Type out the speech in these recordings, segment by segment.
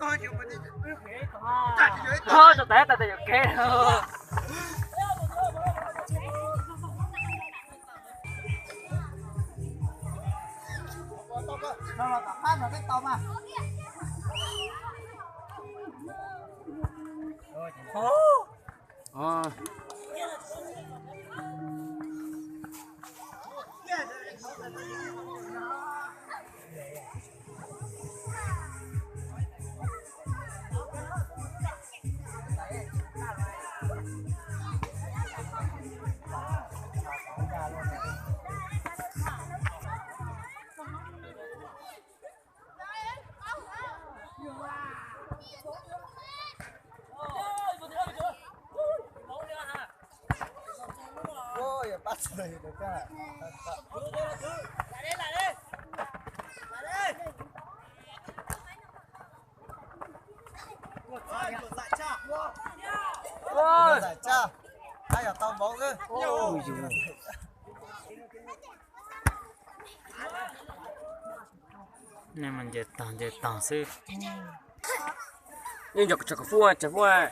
Ho, rau tas tas tas yuam kev. Ua, zam tsa, haj yam tau npaum xwb. Nej mas nce tog nce tog xwb. Yeej nco tso kom fuaj, tso fuaj.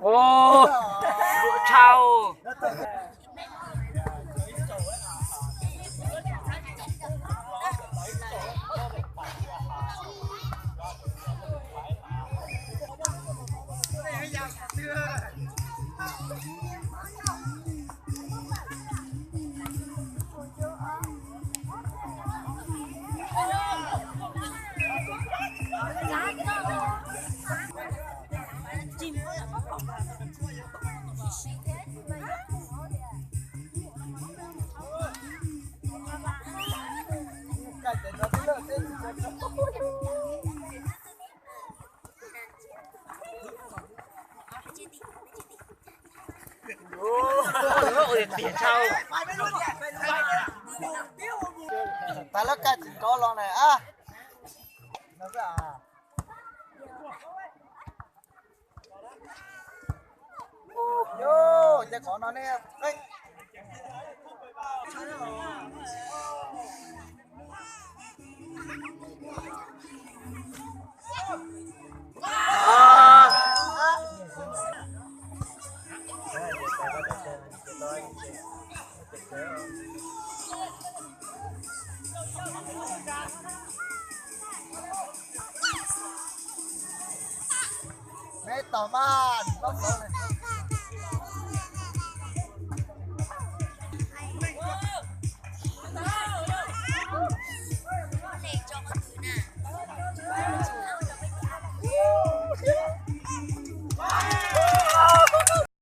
Ua, luaj tshaj. Ua, tiag tshaj. Tas lawv kaj tsis nrov los na. Yog ces qhov no ne. Neb tog mas, neb tog.